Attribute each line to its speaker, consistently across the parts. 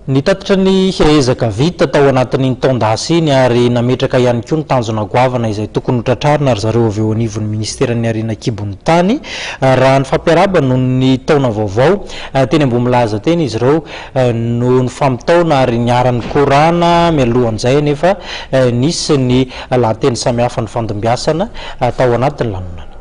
Speaker 1: Nitatitra ny ezaka vita tao anatin'iny taon-dasa iny ary nametraka ihany koa ny tanjona goavana izay tokony ho tratrarina ry zareo avy eo anivon'ny ministeran'ny harena an-kibon'ny tany raha nifampiarahaba noho ny taona vaovao. Teny Ambohimilaza teny izy ireo no nifampitaona ary niara-nikorana. Mialohan'izay anefa nisy ny lahateny samihafa nifandimbiasana tao anatin'ny lanonana.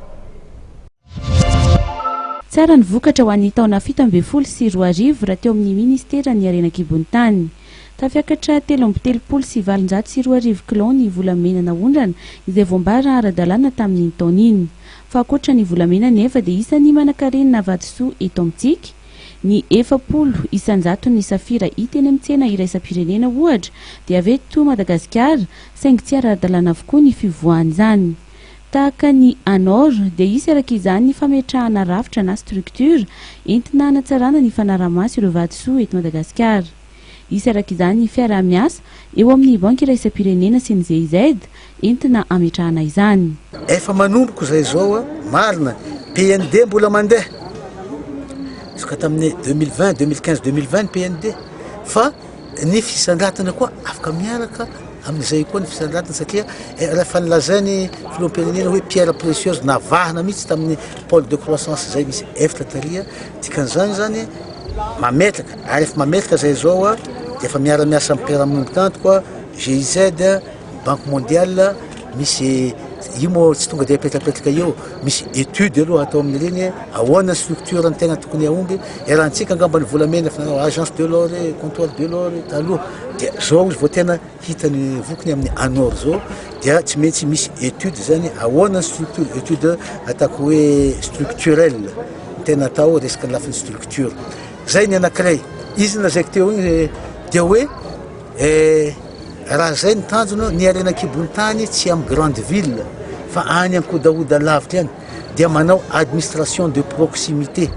Speaker 2: Tsara ny vokatra ho an'ny taona 2017 raha teo amin'ny ministeran'ny harena an-kibon'ny tany. Tafiakatra 2833 kilao ny volamena naondrana izay voambara ara-dalàna tamin'iny taona iny. Fa ankoatra ny volamena anefa dia isan'ny manankarena vatosoa eto amintsika ny 40% safira hita eny amin'ny tsena iraisam-pirenena ohatra dia avy eto Madagasikara saingy tsy ara-dalàna avokoa ny fivoahan'izany. Tahaka ny ANOR, dia hisy araka izany ny fametrahana rafitra na structure entina hanatsarana ny fanarahamaso ireo vatosoa eto Madagasikara. Hisy araka izany ny fiaraha-miasa eo amin'ny Banky iraisam-pirenena sy ny GIZ entina hametrahana izany.
Speaker 3: Efa manomboka izay izao a, marina, PND mbola mandeha, jusqu'à tamin'ny 2020, 2015, 2020 ny PND, fa ny fisandratana koa afaka miaraka amin'izay koa ny fisandratana satria rehefa nolazainy filoham-pirenena hoe pierre précieuse navahana mihitsy tamin'ny pôle de croissance izay misy efitra taria, dikan'izany zany mametraka ary efa mametraka zay zao a, de efa miara-miasa amin'ny mpiara-miombon'antoka GIZ, banque mondiale, misy io moa tsy tonga de apetrapetraka eo, misy étude aloha atao amin'ireny hoe ahoana structure ny tena tokony hahomby, iarahantsika angamba ny volamena efa nanao agence de l'or, comptoir de l'or taloha, de zao izy vao tena hita ny vokiny amin'ny ANOR zao dia tsy maintsy misy étude zany ahoana ny structure, étude ataoko hoe structurelle tena atao resaka lafiny structure, zay ny anankiray, izy nolazaiko teo igny dia hoe raha zay ny tanjona ny harena an-kibon'ny tany tsy amin'ny grande ville fa any ankodahoda lavitra any dia manao administration de proximité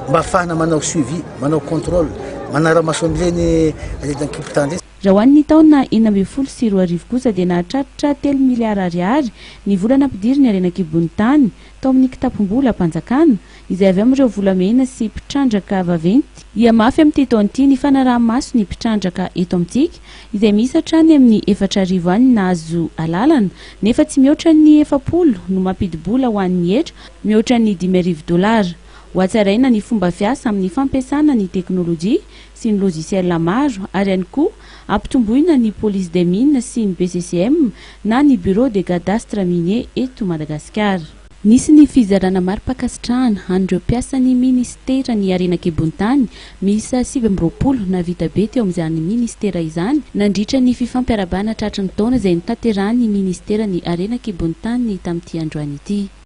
Speaker 3: mba ahafahana manao suivi, manao contrôle, manara-maso an'ireny harena an-kibon-tany ireny.
Speaker 2: Raha ho an'ny taona 2016 kosa dia nahatratra telo miliara ariary ny vola nampidirin'ny harena an-kibon'ny tany tao amin'ny kitapom-bolam-panjakana izay avy amin'ireo volamena sy mpitrandraka vaventy. Hihamafy amin'ity taona ity ny fanaraha-maso ny mpitrandraka eto amintsika izay miisa hatrany amin'ny 4000 any nahazo alalana nefa tsy mihoatra ny 40 no mampidi-bola ho an'ny hetra mihoatra ny 5000 dolara. Hohatsaraina ny fomba fiasa amin'ny fampiasana ny teknolojia sy ny logiciel maro ary ihany koa hampitomboina ny police des mines sy ny BCCM na ny Bureau des cadastres miniers eto Madagasikara. Nisy ny fizarana mari-pankasitrahana an'ireo mpiasan'ny minisiteran'ny Harena an-kibon'ny tany miisa 29 nahavita be teo amin'izany minisitera izany nandritra ny fifampiarahabana tratry ny taona izay notanterahin'ny minisiteran'ny Harena an-kibon'ny tany tamin'ity androany ity.